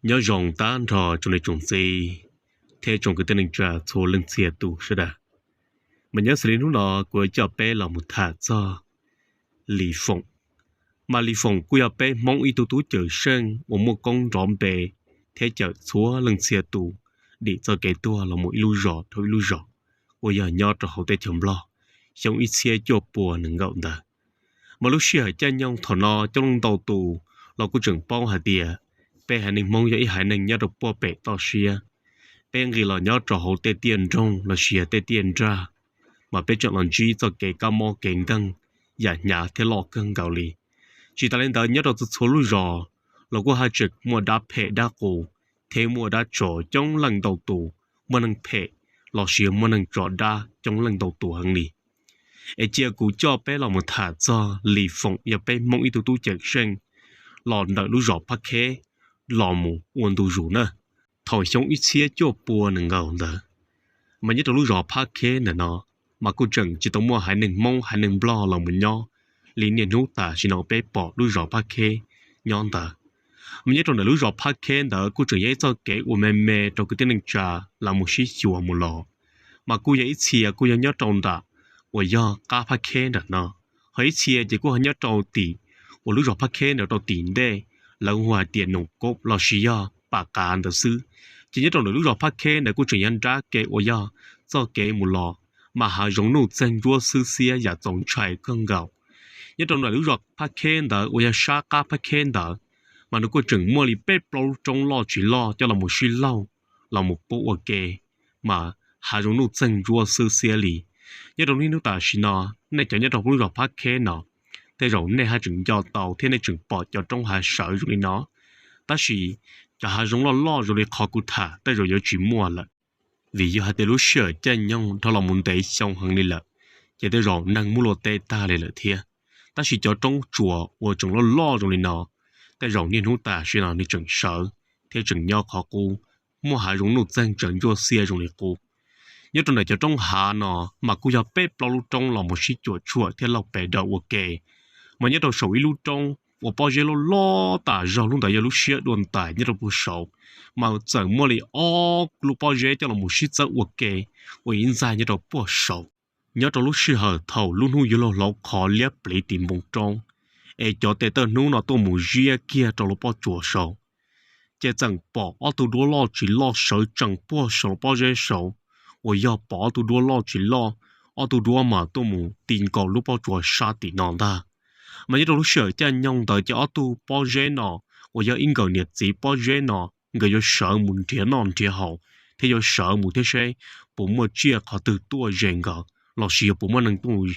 Nyob zoo tag nrho tsoom niam tsoom txiv thiab tsoom kwv tij neej tsa txhua leej txhia tus sawv daws. Mas nyob xws li hnub no kuv yuav coj peb los mus tham txog Lis Foom. Mas Lis Foom kuj yog peb Hmoob ib tug tub cawm seej uas muaj koob nrov npe thiab cawm txhua leej txhia tus dim txoj kev tuag los mus ib lub zos dhau ib lub zos uas yog nyob rau hauv teb chaws Nplog xyoo ib txhiab cuaj pua nees nkaum ntawd. Mas lub sij hawm caij nyoog thaum no coob leej ntau tus los kuj tseem paub hais tias peb haiv neeg Hmoob yog ib haiv neeg nyob rau puag pem toj siab. Peb nqis los nyob rau hauv tej tiaj nroog los sis yog tej tiaj nrag, mas peb tseem los ntsib txoj kev kab mob kev nkeeg yam hnyav thiab loj kawg nkaus li. Tsis tas li ntawd nyob rau txhua txhua lub zos los kuj haj tseem muaj dab phem dab qus thiab muaj dab tso coob leej ntau tus, muaj neeg phem los sis muaj neeg tso dab coob leej ntau tus heev li. Es cia kuv coj peb los mus tham txog Lis Foom yog peb Hmoob ib tug tub cawm seej los ntawm lub zos Phab Kheb los mus ua ntu zus na. Thaum xyoo ib txhiab cuaj pua nees nkaum ntawd, mas nyob rau lub zos Phab Kheb ntawm no mas kuj tseem tsis tau muaj haiv neeg Hmoob haiv neeg Nplog los mus nyob li niaj hnub tam sim no peb pom lub zos Phab Kheb nyob ntawd. Mas nyob rau ntawm lub zos Phab Kheb ntawd kuj tseem yog ib txoj kev uas me me rau kwv tij neej tsa los mus sib xyuas mus los, mas kuj yog ib txhia kuj yog nyob rau nram uas yog qab Phab Kheb nram no, ho ib txhia ces kuj ho nyob rau tim uas lub zos Phab Kheb ntawd rau tim ntej, lawv hu hais tias Noom Kob los sis yog Pam Qav ntawd xwb. Ces nyob rau ntawm lub zos Phab Kheb ntawd kuj tseem yog nrab kev uas yog txoj kev mus los, mas hav zoov nuj txeeg ntsuab xwb xiab yam txaus ntshai kawg nkaus. Nyob rau ntawm lub zos Phab Kheb ntawd uas yog sab qab Phab Kheb ntawd, mas nws kuj tseem muaj li peb plaub lub roob loj tsis loj coj los mus sib laug los mus pub ua ke, mas hav zoov nuj txeeg ntsuab xwb xiab li. Nyob rau niaj hnub tam sim no, nej cov nyob rau lub zos Phab Kheb no, tej zaum nej haj tseem nco tau thiab nej tseem pom cov roob hav sawv zoo li no. Tab sis cov hav zoov loj loj zoo li qhov kuv tham tej zaum yuav tsis muaj lawm, vim yog hais tias lub sij hawm caij nyoog dhau los mus ntev xyoo heev li lawm, ces tej zaum neeg muab luaj teb tag li lawm thiab. Tab sis cov roob tsuas uas tseem loj loj zoo li no, tej zaum niaj hnub tam sim no nws tseem sawv thiab tseem nyob qhov qub, muaj hav zoov nuj txeeg tsaws ntsuab xiab zoo li qub. Nyob rau ntawm cov roob hav no, mas kuj yog peb plaub lub roob los mus sib cuam tshuam thiab lauj pes daws ua ke. Mas nyob rau saum ib lub roob uas pob zeb loj loj tas zog, lub ntawd yog lub siab dua ntais nyob rau puag saud, mas txawm muaj li ob lub pob zeb coj los mus sib txawb ua ke, ua ib ntxaig nyob rau puag saud. Nyob rau lub sij hawm thaum lub hnub yuav luag hlauv qhov liab pliv tim npoo roob, es cov tes taw hnub no tuaj mus ziab kiag rau lub pob tsuas saud, ces txawm pom ob tug duab loj tsis loj sawv tsees puag saum lub pob zeb saud, uas yog pom ob tug duab loj tsis loj, ob tug duab mas tuaj mus ti nkaus lub pob tsuas sab tim no ntag. Mas nyob rau lub sij hawm caij nyoog ntawd ces ob tug pob zeb no, uas yog ib nkawm niam txiv pob zeb no, nkawd yuav sawv mus nrhiav noj nrhiav haus, thiab yuav sawv mus thiab seb puas muaj tsiaj qhov twg tuaj ze nkawd, los sis yog puas muaj neeg tuaj mus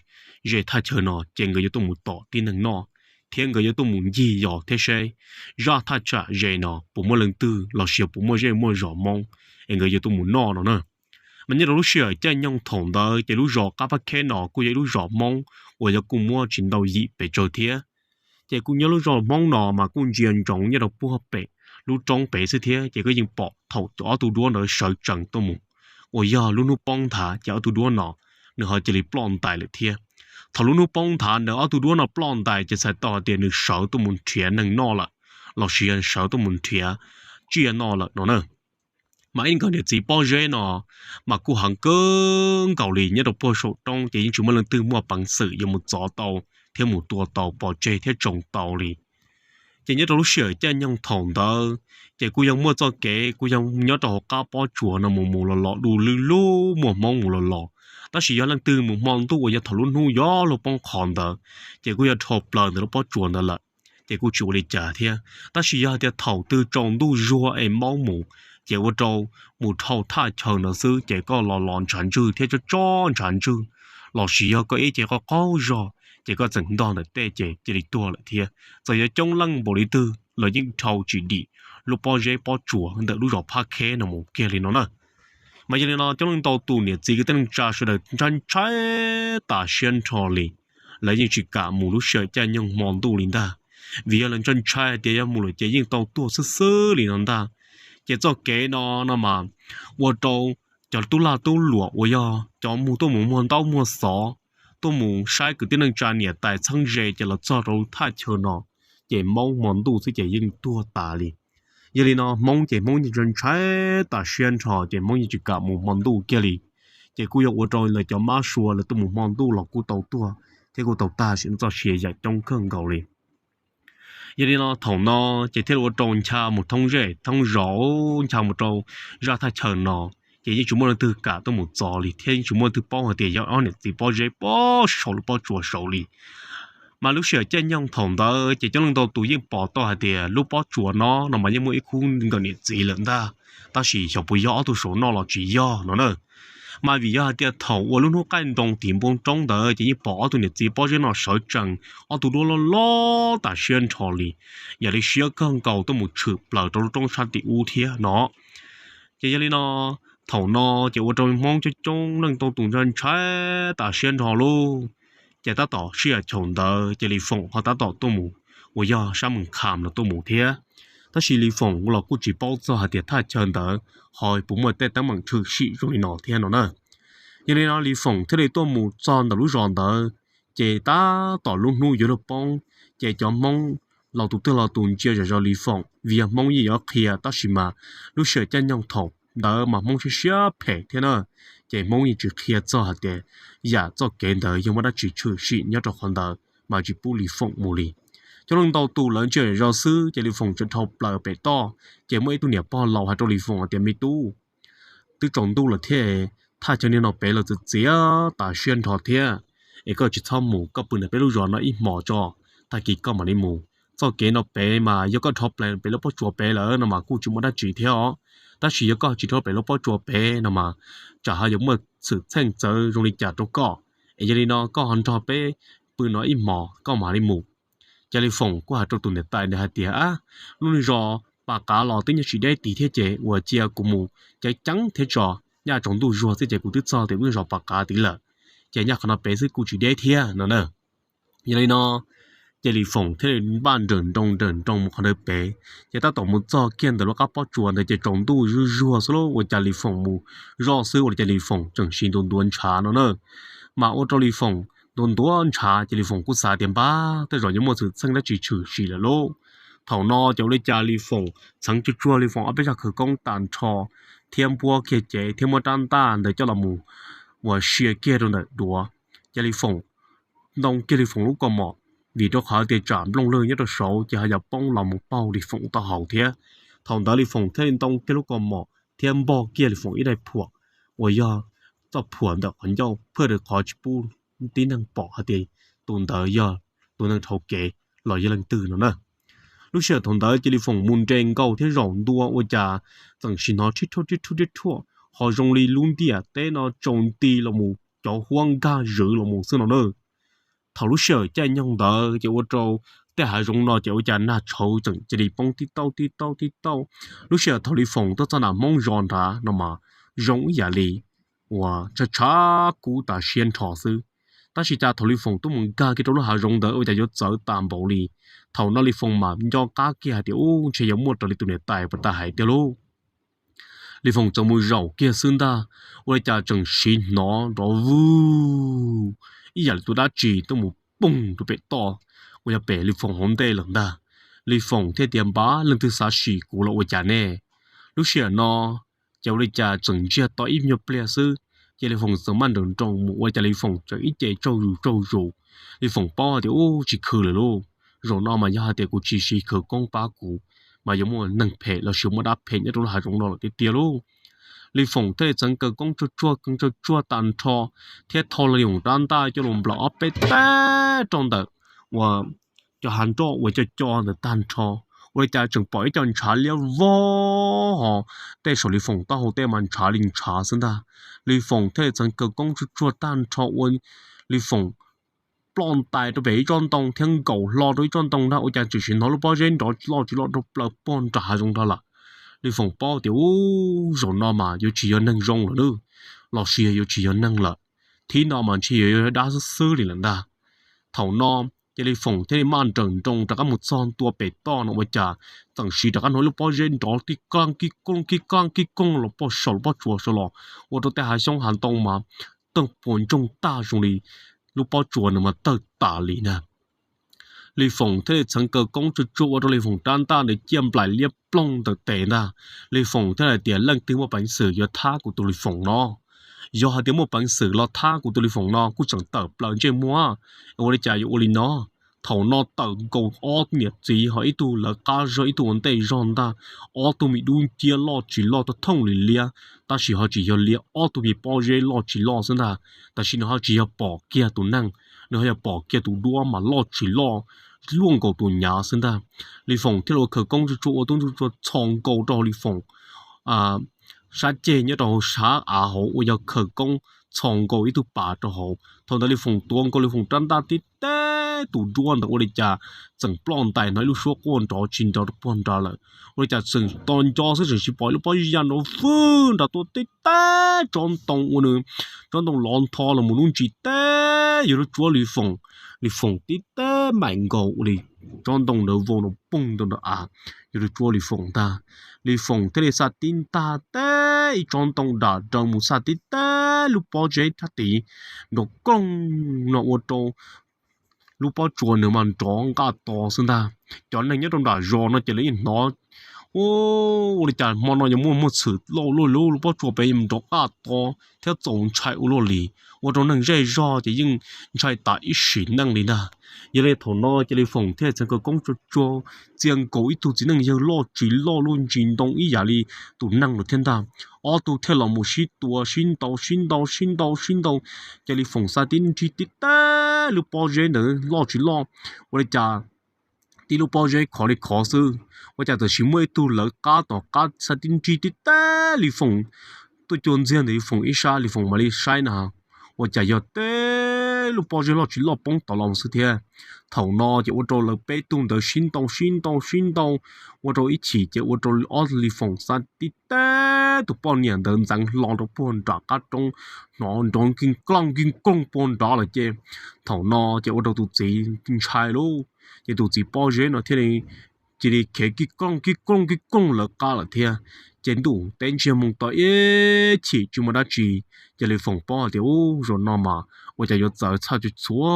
ze thaj chaw no ces nkawd yuav tuaj mus tom tib neeg noj, thiab nkawd yuav tuaj mus ncig yos thiab seb zaj thaj tsam ze no puas muaj leej twg los sis yog puas muaj zej muaj zos Hmoob, es nkawd yuav tuaj mus noj no na. Mas nyob rau lub sij hawm caij nyoog thaum ntawd ces lub zos Qab Phab Kheb no kuj yog ib lub zos Hmoob uas yog kuj muaj tsis ntau yim pes tsawg thiab. Ces kuj nyob lub zos Hmoob no mas kuj ntsia ntsoov nyob rau puag pem lub roob pem xwb thiab, ces koj yeej pom thaum ob tug duab ntawd sawv tsees tuaj mus, uas yog lub hnub poob nthav ces ob tug duab no nws ho cia li ploj ntais lawm thiab. Thaum lub hnub poob nthav ntawd ob tug duab no ploj ntais ces txhais tau hais tias nws sawv tuaj mus nrhiav neeg noj lawm, los sis yog sawv tuaj mus nrhiav tsiaj noj lawm no na. Mas ib nkawm niam txiv pob zeb no mas kuj heev kawg nkaus li, nyob rau puag saum roob ces yeej tsis muaj leej twg muaj peev xwm yuav mus txov tau thiab mus tua tau pov tseg thiab tsoo tau li. Ces nyob rau lub sij hawm caij nyoog thaum ntawd, ces kuj yog muaj txoj kev kuj yog nyob rau hauv qab pob tsuas no mus mus los los du lug lug muaj Hmoob mus los los. Tab sis yog leej twg mus hmo ntuj uas yog thaum lub hnub yuav luag poob qho ntawd, ces kuj yog dhau plaws ntawm lub pob tsuas ntawd lawm, ces kuj tsis ua li cas thiab. Tab sis yog hais tias thaum twg tsaus ntuj zuag es Hmoob mus, ces ua rau mus dhau thaj chaw ntawd xwb ces koj los los ntshav ntswg thiab tsob tsob ntshav ntswg, los sis yog koj ib ce qaug qaug zog ces koj txeem ntog ntawm tej ces cia li tuag lawm thiab. Txawm yuav coob leej npaum li twg los yeej dhau tsis dim lub pob zeb pob tsuas ntawm lub zos Phab Kheb no mus kiag li no na. Mas yog li no coob leej ntau tus niam txiv kwv tij neej tsa sawv daws ntshai ntshai tas siab nrho li, lawv yeej tsis kam mus lub sij hawm caij nyoog hmo ntuj li ntag, vim yog lawv ntshai ntshai hais tias yog mus lawm ces yeej tau tuag xwb xwb li no ntag. Ces txoj kev no no mas ua rau cov tub lag tub luam uas yog cov mus tuaj mus muag ntaub muag xov, tuaj mus saib kwv tij neej tsa niam tais txheeb ze ces los txog rau thaj chaw no, ces Hmoob hmo ntuj xwb ces yeej tuag tas li. Yog li no Hmoob ces Hmoob yeej ntshai tas siab nrho ces Hmoob yeej tsis kam mus hmo ntuj kiag li. Ces kuj yog ua rau lawv cov mab sua lawv tuaj mus hmo ntuj los kuj tau tuag thiab kuj tau tag sim neej txoj sia yam coob kawg nkaus li. Yog li no thaum no ces thiaj li ua rau ncha mus thoob zej thoob zos, ncha mus rau zaj thaj chaw no, ces yeej tsis muaj leej twg kam tuaj mus txov li thiab yeej tsis muaj leej twg paub hais tias yog ob niam txiv pob zeb pob saum lub pob tsuas saud li. Mas lub sij hawm caij nyoog thaum ntawd ces coob leej ntau tus yeej pom tau hais tias lub pob tsuas no no mas yeej muaj ib khub nkawm niam txiv lawm ntag, tab sis xyov puas yog ob tug saum no los tsis yog no na. Mas vim yog hais tias thaum uas lub hnub qaij nroo tim npoo roob ntawd ces yeej pom ob tug niam txiv pob zeb no sawv tsees, ob tug duab loj loj tas siab nrho li, yam li siab kawg nkaus tuaj mus tshwm plaws rau lub roob sab tim ub thiab no. Ces yog li no, thaum no ces ua rau Hmoob coob coob leej ntau tus ntshai ntshai tas siab nrho lauj. Ces tab tom sij hawm thaum ntawd ces Lis Foom ho tab tom tuaj mus uas yog sab Mes Kham no tuaj mus thiab. Tab sis Lis Foom los kuj tsis paub txog hais tias thaj chaw ntawd ho puas muaj tej teeb meem tshwm sim zoo li no thiab no na. Yog li no Lis Foom thiaj li tuaj mus txog ntawm lub zos ntawd, ces tab tom lub hnub yuav luag poob, ces cov Hmoob los tus twg los tus ntsia zam zos Lis Foom vim yog Hmoob yeej yuav qhia tab sis mas lub sij hawm caij nyoog thaum ntawd mas Hmoob siab siab phem thiab na. Ces Hmoob yeej tsis qhia txog hais tias yam txoj kev ntawd yog muaj dab tsi tshwm sim nyob rau qhov ntawd mas tsis pub Lis Foom mus li. Coob leej ntau tus lawv ntsia zam zos xwb ces Lis Foom tseem dhau plaws pem toj, ces muaj ib tug niam pog laus hais rau Lis Foom hais tias, Me tub, twb tsaus ntuj lawm thiab, thaj chaw niag no pem los txias txias tas siab nrho thiab, es koj tsis txhob mus, koj pw ntawm peb lub zos no ib hmos tso, tag kis koj mam li mus. Txoj kev no pem mas yog koj dhau plaws pem lub pob tsuas pem lawm no mas kuj tsis muaj dab tsi thiab os, tab sis yog koj tsis dhau plaws lub pob tsuas pem no mas tsam ho yuav muaj xwm txheej txawv zoo li cas rau koj. Es yog li no koj ho nrog peb pw no ib hmos koj mam li mus. Ces Lis Foom kuj hais rau tus niam tais ntawd hais tias, Ab, lub niag zos Pas Qav los twb nyob tsis deb tid thiab ces ua cia kuv mus ceev ceev thiab tso, nyaj tsaus ntuj zuag xwb ces kuv twb txog tim lub niag zos Pas Qav tid lawm, ces nyaj qhov no pem xwb kuj tsis deb thiab no na. Yog li no ces Lis Foom thiaj li npaj nrawm nroos nrawm nroos mus qhov ntawd pem, ces tab tom mus txog kiag ntawm lub qab pob tsuas ntawd ces tsaus ntuj zuag zuag xwb lauj, ua cas Lis Foom mus zoj xwb ua li cas Lis Foom tseem siv ntuav ntuav ntshav no na. Mas ua rau Lis Foom ntuav ntuav ntshav ces Lis Foom kuj xav tias npab tej zaum yuav muaj xwm txheej dab tsi tshwm sim lawm lauj. Thaum no ces ua li cas Lis Foom txheev tsuag tsuag Lis Foom ob peb zaj khawv koob tag nrho thiab npuab kiag cev thiab muab rab ntaj ntawd coj los mus uas sia kiag rau ntawm duav. Ces Lis Foom ntoo kiag Lis Foom lub kaus mom, vim rau qhov tias tsam nplooj lwg nyob rau saud ces ho yuav poob los mus paug Lis Foom taub hau thiab. Thaum ntawd Lis Foom thiaj li ntoo kiag lub kaus mom thiab npog kiag Lis Foom ib daim phuam uas yog txoj phuam ntawm qhov ncauj phaj rau qhov tsis pub tib neeg pom hais tias tus ntawd yog tus neeg dhau kev los yog leej twg no na. Lub sij hawm thaum ntawd ces Lis Foom mus nres nkaus thiab zaum ntua ua cas txeem sim hnov rhib rhuaj rhib rhuaj rhib rhuaj, ho zoo li lub ntiaj teb no tsaus nti los mus cov huab nkag zwm los mus xwb no na. Thaum lub sij hawm caij nyoog ntawd ces ua rau tej hav zoov no ces ua cas nag tshauv tseem cia li poob tib tauj tib tauj tib tauj. Lub sij hawm thaum Lis Foom tuaj txog nram Hmoob zos nrad no mas zoo ib yam li uas tshav tshav kub tas siab nrho xwb. Tab sis cas thaum Lis Foom tuaj mus nkag kiag rau lub hav zoov ntawd ua cas yuav txawv tas npaum li. Thaum no Lis Foom mam nco qab kiag hais tias ub ntshe yuav muaj raws li tus niam tais puag ta hais tiag lauj. Lis Foom txawm mus zaum kiag xwb ntag, ua li cas tseem siv hnov nrov vwg ib yam li tus dab tsi tuaj mus poog rau pem toj uas yog pem Lis Foom hauv ntej lawm ntag. Lis Foom thiaj tias npab leej twg xav sim kuv los ua cas ne. Lub sij hawm no ces ua li cas tseem ntsiag to ib nyuag pliag xwb, ces Lis Foom txawm maj nrawm nroos mus ua cas Lis Foom tseem ib ce tsaug zus tsaug zus. Lis Foom paub hais tias ub tsis khw lawm lauj, zaum no mas yog hais tias kuv tsis siv khawv koob pab kuv mas yuav muaj neeg phem los sis muaj dab phem nyob rau lub hav zoov no lawm tiag tiag lauj. Lis Foom thiaj li txeev khawv koob tsuag tsuag khawv koob tsuag tsuag tag nrho thiab thau los yog rab ntaj coj los nplawm ob peb teg rau ntawm uas cov hav nroj uas co co ntawd tag nrho, ua li cas tseem pom ib co ntshav liab vog ho tej saum Lis Foom taub hau tej mas ntshav li ntshav xwb ntag. Lis Foom thiaj li txeev khawv koob tsuag tsuag tag nrho ua Lis Foom ploj ntais rau pem ib tsob ntoo thiab nkaum hlo rau ib tsob ntoo ntag ua cas tseem sim hnov lub pob zeb nrov loj tsis loj rau plaws pog nram hav zoov ntag lawm. Lis Foom paub tias ub zaum no mas yuav tsis yog neeg zoo lawm nawb, los sis yog yuav tsis yog neeg lawm, thib no mas ntshe yuav yog dab xwb xwb li lawm ntag. Thaum no ces Lis Foom thiaj li maj nrawm nroos rov qab mus txog ntua pem toj no ua cas txeem sim rov qab hnov lub pob zeb nrov kib kaab kib kooj kib kaab kib kooj los pog saum lub pob tsuas saud los ua rau tej hav xyoob hav ntoo mas tawg puas ntsoog tag zoo li lub pob tsuas nws mas tawg tas li ntag. Lis Foom thiaj li txheev kaw koob tsuag tsuag ua rau Lis Foom rab ntaj ntawd ciaj nplaim liab ploog ntawm tes ntag. Lis Foom thiaj hais tias, Leej twg muaj peev xwm yuav thab kuv tus Lis Foom no? Yog hais tias muaj peev xwm los thab kuv tus Lis Foom no kuj tseem tawm plaws ntsej muag, ua li cas yuav ua li no? Thaum no tawm nkaus ob niam txiv, ho ib tug lawv qab zog ib tug ua ntej zog ntag. Ob tug me dub nciab loj tsis loj, thooj li liab, tab sis ho tsis yog li ob tug me pob zeb loj tsis loj xwb ntag. Tam sim no ho tsis yog pom kiag tus neeg, nws ho yog pom kiag tus duab mas loj tsis loj, luaj nkaus tus nyav xwb ntag. Lis Foom thiaj li ua khawv koob tsuag tsuag ua tub ntsuj tsuag txhos nkaus rau hauv Lis Foom sab ceg nyob rau hauv sab av hauv uas yog khawv koob txhos nkaus ib tug pas rau hauv. Thaum ntawd Lis Foom tuav nkaus Lis Foom rab ntaj tib teb, tus duab ntawd ua li cas txeem ploj ntais hnov ib lub suab quaj nrov tsis nrov rau puag nrad lawm. Ua li cas tseem to nco xwb tseem tsis pom ib lub pob zeb ya nrov fwj nrad tuaj tib teb tsob ntoo ua nws tsob ntoo lov ntho los mus lub ntsis teb yuav luag tsuab Lis Foom. Lis Foom tib teb maim nkaus ua li tsob ntoo ntawd vau nrov poog ntawm av yuav luag tsuab Lis Foom ntag. Lis Foom thiaj li xa tib ntag teb ib tsob ntoo dam raws mus xa tib teb lub pob zeb thab tid nrov koog no ua rau lub pob tsuas nws mas nrov nqaj to xwb ntag. Cov neeg nyob rau nram zos no ces lawv yeej hnov ua li cas hmo no yuav muaj muaj txhwm loj luaj li, lub pob tsuas pem nrov nqaj to thiab txaus ntshai ua luaj li, ua rau neeg zej zog ces yeej ntshai tas ib sim neej li ntag. Yog li thaum no ces Lis Foom thiaj txheev kaw koob tsuag tsuag txia nkaus ib tug txiv neej yawg loj tsis loj luaj ntsis ntoo ib yam li tus neeg lawm thiab ntag. Ob tug thiaj los mus sib tua sib ntaus sib ntaus sib ntaus sib ntaus, ces Lis Foom xa tib nrig tib teb lub pob zeb ntawd loj tsis loj, ua li cas tib lub pob zeb khov li khov xwb, ua cas txawm sis muaj ib tug lawv qab tom qab xa tib nrig tib teb Lis Foom tuaj cuag ntxiag ntawm Lis Foom ib sab, Lis Foom mam li saib na, ua cas yog tib lub pob zeb loj tsis loj poob tom los xwb thiab. Thaum no ces ua rau lawv peb tug ntawd sib ntaus sib ntaus sib ntaus ua rau ib chim ces ua rau ob Lis Foom xa tib teb tus poj niam ntawd ntxeev hlo rau puag nram qab roob, hnov nrov nkig klooj nkig klooj puag nrad lawm ces thaum no ces ua rau tus txiv ntshai lauj, ces tus txiv pob zeb no thiaj li cia li khev kij klooj kij klooj kij klooj lawv qab lawm thiab. Ces ntuj teb ntsiag moo to ib chim tsis muaj dab tsi, ces Lis Foom paub hais tias ub zaum no mas ua cas yuav txawv txhaj txhua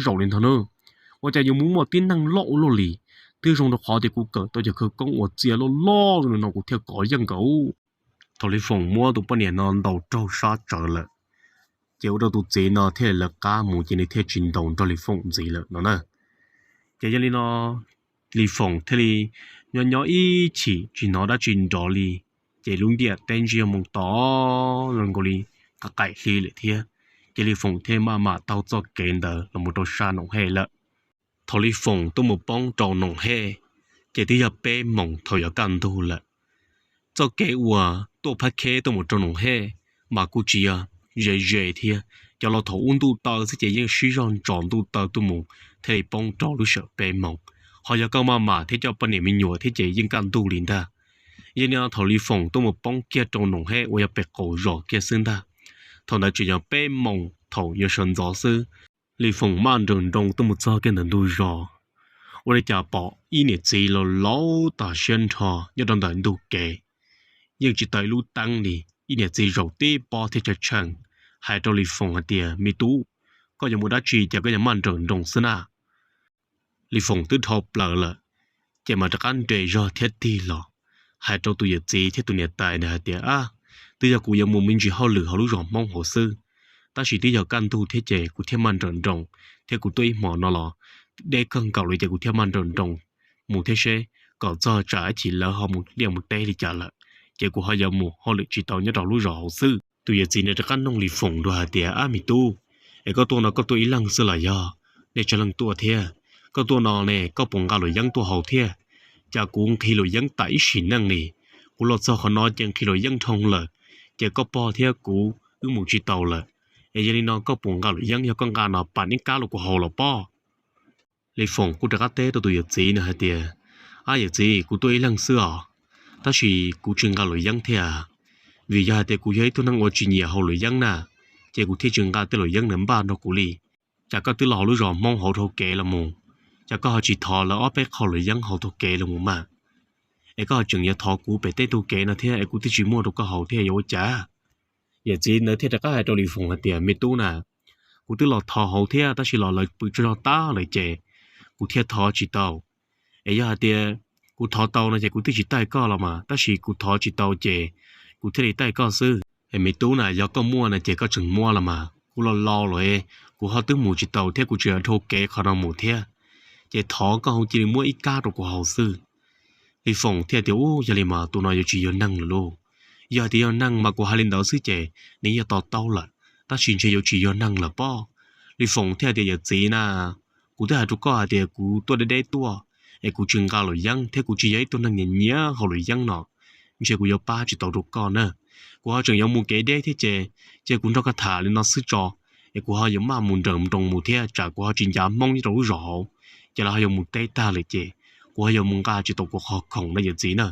zaus li ntag na, ua cas yuav mus muaj tib neeg loj ua luaj li. Twb zoo rau qhov tias kuv kawm tau cov khawv koob uas txia loj loj zoo li no kuv thiaj kov yeej nkaus. Thaum Lis Foom muab tus poj niam no ntaus raug sab tsawv lawm, ces ua rau tus txiv no thiaj li lawv qab mus ces nws thiaj tsis ntaus nrog Lis Foom ntxiv lawm no na. Ces yog li no Lis Foom thiaj li nyob nyob ib chim tsis hnov dab tsi nrov li, ces lub ntiaj teb ntsiag moo to zoo nkaus li qaim hli lawm thiab. Ces Lis Foom thiaj maj mam taug txoj kev ntawd los mus rau sab Noom Hej lawm. Thaum Lis Foom tuaj mus poob rau Noom Hej, ces twb yog peb moos thaum yuav kaj ntug lawm. Txoj kev uas tuaj Phab Kheb tuaj mus rau Noom Hej mas kuj tsis yog ze ze thiab, cov laus thaum ub ntuj taw xwb ces yeej sib zog ntsos ntuj taw tuaj mus thiaj li poob rau lub sij hawm peb moos. Ho yog koj maj mam thiab coj poj niam me nyuam thiab ces yeej kaj ntug li ntag. Yog li no thaum Lis Foom tuaj mus poob kiag rau Noom Hej uas yog pem qaum zos kiag xwb ntag, thaum ntawd tseem yog peb moos thaum yuav sawv ntxov xwb, Lis Foom maj nrawm nroos tuaj mus txog kiag ntawm ntug zos, ua li cas pom ib niam txiv laus laus tas siab nrho nyob rau ntawm ntug kev, yeej tsis taws ib lub teeb li. Ib niam txiv zaum tib pob thiab tshee tshee hais rau Lis Foom hais tias, Me tub, koj yuav mus dab tsi cas koj yuav maj nrawm nroos xwb na? Lis Foom twb dhau plaws lawm, ces mas rov qab nres zog thiab tig los hais rau tus yawm txiv thiab tus niam tais ntawd hais tias, Ab, twb yog kuv yuav mus me ntsis hauj lwm hauv lub zos Hmoob hauv xwb, tab sis twb yog kaj ntug thiab ces kuv thiaj maj nrawm nroos, thiab kuv tuaj ib hmo no los deb kawg nkaus li ces kuv thiaj maj nrawm nroos mus thiab seb, kom txog tsam ib chim lawv ho mus liaj mus teb li cas lawm, ces kuv ho yuav mus hauj lwm tsis tau nyob rau lub zos hauv xwb. Tus yawm txiv nws rov qab noog Lis Foom dua hais tias, Ab me tub, es koj tuaj no koj tuaj ib leeg xwb los yog nej tsawg leej tuaj thiab? Koj tuaj no ne koj puas nqa luam yeeb tuaj haus thiab? Cas kuv nqhis luam yeeb tas ib sim neej li, kuv los txog qhov no ces nqhis luam yeeb dhau lawm, ces koj pog thiab kuv wb mus tsis tau lawm. Es yog li no koj puas nqa luam yeeb, yog koj nqa no pam neb kab los kuv haus los pob? Lis Foom kuj rov qab teb rau tus yawm txiv nws hais tias, Ab yawm txiv, kuv tuaj ib leeg xwb os, tab sis kuv tsis nqa luam yeeb thiab, vim yog hais tias kuv yog ib tug neeg uas tsis nyiam haus luam yeeb na, ces kuv thiaj tsis nqa tej luam yeeb ntawd npaj nrog kuv li. Cas koj twb los hauv lub zos Hmoob hauv dhau kev los mus, cas koj ho tsis thov lawv ob peb qho luam yeeb hauv dhau kev los mus mas? Es koj ho tseem yuav thov kuv pem tej ntug kev no thiab es kuv twb tsis muaj rau koj haus thiab yuav ua cas? Yawm txiv ntawd thiaj rov qab hais rau Lis Foom hais tias, Me tub na, kuv twb los thov hauv thiab tab sis los lawv pw tsaug zog tag lawm ces kuv thiaj thov tsis tau. Es yog hais tias kuv thov tau no ces kuv twb tsis taij koj los mas, tab sis kuv thov tsis tau ces kuv thiaj li taij koj xwb. Es me tub na, yog koj muaj no ces koj tseem muab los mas, kuv los laus lawm, kuv ho twb mus tsis tau thiab kuv tseem yuav dhau kev qhov no mus thiab, ces thov koj cia li muab ib kab rau kuv haus xwb. Lis Foom thiaj tias, Ub, yog li mas tus no yuav tsis yog neeg lawm lauj. Yog hais tias yog neeg mas kuv hais li ntawd xwb ces nws yeej to taub lawm, tab sis ntshe yuav tsis yog neeg lawm pob. Lis Foom thiaj tias, Yawm txiv na, kuv twb hais rau koj hais tias kuv tuaj deb deb tuaj, es kuv tsis nqa luam yeeb thiab kuv tsis yog ib tug neeg nyiam nyiam haus luam yeeb no, ntshe kuv yuav pab tsis tau rau koj na. Kuv ho tseem yuav mus kev deb thiab ces, ces kuv nrog koj tham li no xwb tso, es kuv ho yuav maj mus nrawm nroos mus thiab tsam kuv ho tsis ncav Hmoob nyob rau lub zos hauv, ces lawv ho yuav mus teb tag lawm ces kuv ho yuav mus nqa tsis tau kuv qhov khoom na yawm txiv na.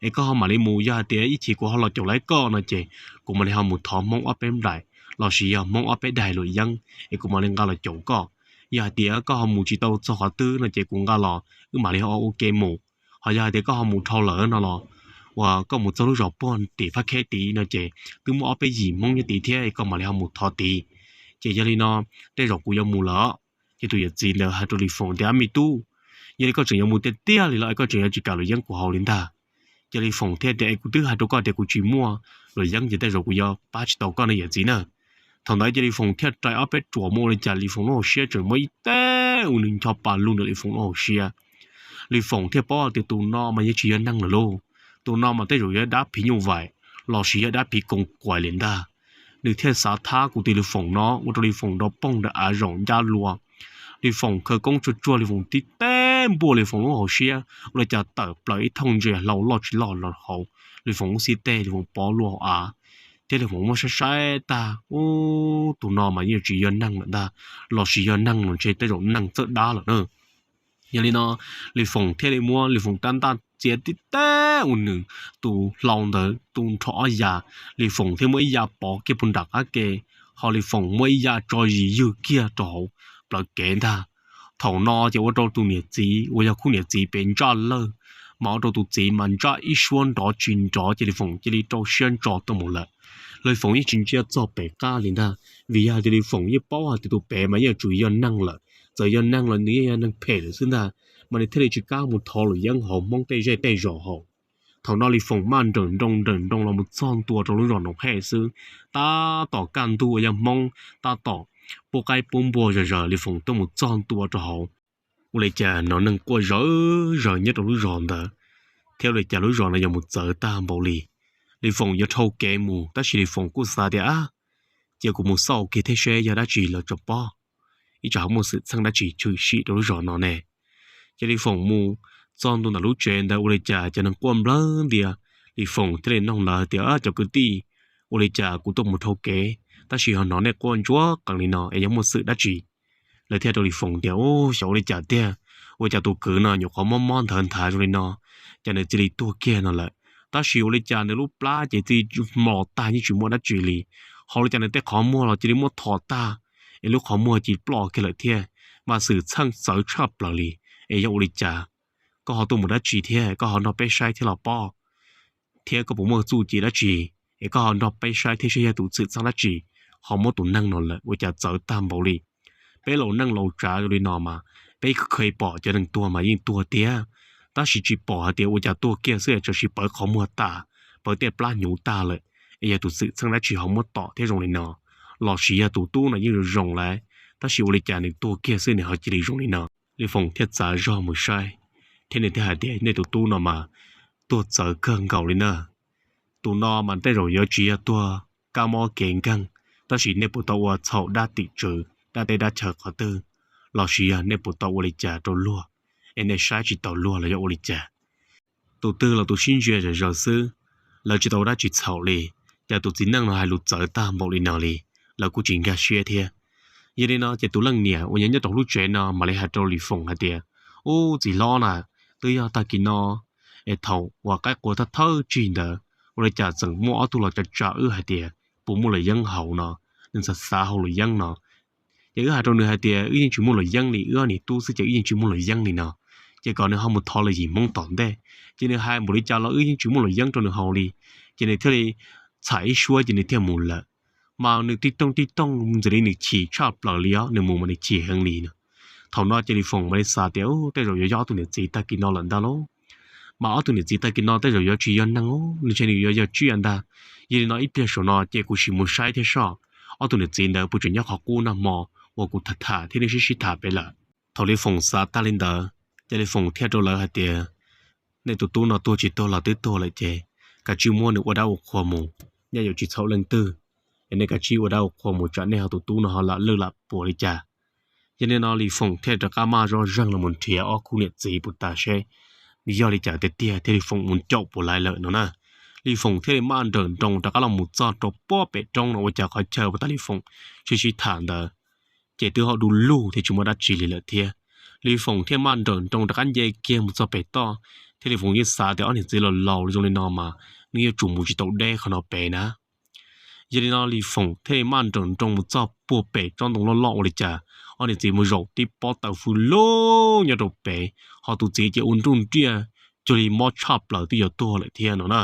Es koj ho mam li mus, yog hais tias ib chim kuv ho los caum lawv koj no ces kuv mam li ho mus thov Hmoob ob peb nplaim lossis yog Hmoob ob peb daim luam yeeb es kuv mam li nqa los caum koj. Yog hais tias koj ho mus tsis tau txog qhov twg no ces kuv nqa los wb mam li ho ua ke mus. Ho yog hais tias koj ho mus dhau lawm no los uas koj mus txog lub zos puag tim Fab Kheb tid no ces twb muaj ob peb yim Hmoob nyob tid thiab, koj mam li ho mus thov tid. Ces yog li no, tej zaum kuv yuav mus lawm. Ces tus yawm txiv ntawd hais rau Lis Foom tias, Me tub, yog li koj tseem yuav mus tiag tiag li los es koj tseem yuav tsis kam luam yeeb kuv haus li ntag? Ces Lis Foom thiaj tias, Es kuv twb hais rau koj tias kuv tsis muaj luam yeeb ces tej zaum kuv yuav pab tsis tau koj ne yawm txiv na. Thaum ntawd ces Lis Foom thiaj rais ob peb ruam mus ua li cas Lis Foom lub hauv siab tseem muaj ib teg ua nws ncho pa lug ntawm Lis Foom lub hauv siab. Lis Foom thiaj paub tias tus no mas yeej tsis yog neeg lawm lauj, tus no mas tej zaum yog dab phim nyuj vais lossis yog dab phim koos kuais li ntag. Nws thiaj xav thab kuv tus Lis Foom no ua rau Lis Foom nrov poog nram av zoom ncaj lua. Lis Foom khawv koob tsuag tsuag, Lis Foom tib teg npuaj Lis Foom lub hauv siab ua li cas tawm plaws ib thooj ntses hlau loj tsis loj los hauv Lis Foom lub xib teg, Lis Foom pov lub hauv av, thiab Lis Foom muab saib saib tag, Ub, tus no mas yeej tsis yog neeg lawm ntag, lossis yog neeg los ntshe tej zaum neeg txawj dab lawm na. Yog li no, Lis Foom thiaj li muab Lis Foom rab ntaj txiav tib teg ua nws tus hlau ntawd tu nrho ob ya, Lis Foom thiaj muab ib ya pov kiag puag nram qab ke, ho Lis Foom muab ib ya tso zis ywg kiag rau hauv plawv kev ntag. Thaum no ces ua rau tus niam txiv uas yog khub niam txiv pem ntsaj lawj, mas ua rau tus txiv mas ntsaj ib suab nrov tsis nrov ces Lis Foom cia li rau siab ntso tuaj mus lawm. Lis Foom yeej tsis ntsia txog pem qab li ntag, vim yog hais tias Lis Foom yeej paub hais tias tus pem mas yeej tsuas yog neeg lawm, txawm yog neeg los nws yeej yog neeg phem lawm xwb ntag, mas nws thiaj li tsis kam mus thov luam yeeb hauv Hmoob tej zej tej zos hauv. Thaum no Lis Foom maj nrawm nroos nrawm nroos los mus txog ntua rau lub zos Noom Hej xwb, tab tom kaj ntug uas yog Hmoob tab tom pub qaib pub npua zom zaws, Lis Foom tuaj mus txog ntua rau hauv. Ua li cas hnov neeg quaj zawv zawg nyob rau lub zos ntawd, thiab ua li cas lub zos no yuav mus txawv tag npaum li. Lis Foom yuav dhau kev mus tab sis Lis Foom kuj xav tias, Ab, cia kuv mus xauj kiag thiab seb yog dab tsi los tso pob, ib tsam ho muaj xwm txheej dab tsi tshwm sim rau lub zos no ne. Ces Lis Foom mus txog ntua ntawm lub tsev ntawd ua li cas cov neeg quaj nplawg ntias. Lis Foom thiaj li noog lawv tias, Cov kwv tij, ua li cas kuv tuaj mus dhau kev tab sis ho hnov nej quaj ntsuag qees li no es yog muaj xwm dab tsi? Lawv thiaj rau Lis Foom tias, Ub, xyov ua li cas tiag, ua cas tus kwv no nyuam qhuav mob mob nthawv nthav zoo li no, cas nws cia li tuag kiag no lawm. Tab sis ua li cas nws lub plab ces cia li hmo tag yeej tsis muaj dab tsi li, ho ua li cas nws tej qhov muag los cia li muab tho tag, es lub qhov muag cia li ploj kiag lawm thiab, mas xwm txheej txawv tshaj plaws li. Es yog ua li cas? Koj ho tuaj mus dab tsi thiab koj ho nrog peb saib thiab los pob? Thiab koj puas muaj txuj ci dab tsi es koj ho nrog peb saib thiab seb yog tus xwm txheej dab tsi ho muab tus neeg no lawm ua cas txawv tag npaum li? Peb laus neej laus tsav zoo li no mas peb kheev pom cov neeg tuag mas yeej tuag tiag, tab sis tsis pom hais tias ua cas tuag kiag xwb es tsuas pawv qhov muag tas, pawv tej plab hnyuv tag lawm, es yog tus xwm txheej dab tsi ho muab tom thiab zoo li no, lossis yog tus tub no yeej zoo zoo lawm, tab sis ua li cas nws tuag kiag xwb nws ho cia li zoo li no? Lis Foom thiaj txav zog mus saib, thiab nws thiaj hais tias, Nej tus tub no mas tuag txawv kawg nkaus li na. Tus no mas tej zaum yuav tsis yog tuag kab mob kev nkeeg, tab sis nej puas tau ua txhaum dab tim tswv dab teb dab chaw qhov twg, lossis yog nej puas tau ua li cas rau luag, es nej saib tsis taus luag los yog ua li cas? Tus twg los tus sib ntsia zom zaws xwb, lawv tsis tau ua dab tsi txhaum li, cas tus txiv neej no hais lus txawv tag npaum li no li, lawv kuj tsis nkag siab thiab. Yog li no ces tus leej niam uas nyob nyob rau lub tsev no mam li hais rau Lis Foom hais tias, Ub, txiv hlob na, twb yog tag kis no es thaum uas qaib qua thawj thawj tsig ntawd, ua li cas txawm muaj ob tug los tsa tsa wb hais tias puas muaj luam yeeb haus no, nws xav xav haus luam yeeb no. Ces wb hais rau nws hais tias wb yeej tsis muaj luam yeeb li, wb ob niam tub xwb ces wb yeej tsis muaj luam yeeb li no. Ces kom nws ho mus thov lawv yim Hmoob tom ntej. Ces nws hais npaum li cas los wb yeej tsis muaj luam yeeb rau nws haus li. Ces nws thiaj li txhais ib suab ces nws thiaj mus lawm. Mas nws tib tooj tib tooj ntxim li nws chim tshaj plaws li os, nws mus mas nws chim heev li no. Thaum no ces Lis Foom mam li xav tias tej zaum yuav yog ob tug niam txiv tag kis no lawm ntag lauj. Mas ob tug niam txiv tag kis no tej zaum yuav tsis yog neeg, nws ntshe nws yuav yog tsiaj ntag. Yog li no ib pliag saum no ces kuv sim mus saib thiab soj, ob tug niam txiv ntawd puas tseem nyob qhov qub nag hmo uas kuv tham tham thiab nej sib sib tham pem lawm. Thaum Lis Foom xav tag li ntawd, ces Lis Foom thiaj rau lawv hais tias, nej tus tub no tuag tsis tuag los twb tuag lawm ces kav tsij muab nws ua dab ua qhua mus, nyob yuav tsis txhaum leej twg. Es nej kav tsij ua dab ua qhua mus tsam nej ho tus tub no ho lam lwj lam puas li cas. Yog li no Lis Foom thiaj rov qab maj zoj zeeg los mus nrhiav ob khub niam txiv puas tas seb yog li cas tiag tiag thiaj Lis Foom mus caum puas laiv lawm no na. Lis Foom thiaj li maj nrawm nroos rov qab los mus txog rau puag pem roob no ua cas qhov chaw uas thaum Lis Foom sib sib tham ntawd ces twb ho du lug thiab tsis muaj dab tsi li lawm thiab. Lis Foom thiaj maj nrawm nroos rov qab nce kiag mus txog pem toj, thiab Lis Foom yeej xav tias ob niam txiv laus laus zoo li no mas nws yuav tsum mus tsis tau deb qhov no pem na. Yog li no Lis Foom thiaj li maj nrawm nroos mus txog puag pem tsob ntoo loj loj ua li cas, ob niam txiv mus zaum tib pob taws fwj lug nyob rau pem, ho tus txiv ces ua nruj nriaj cuag li mob tshaj plaws twb yuav tuag lawm thiab no na.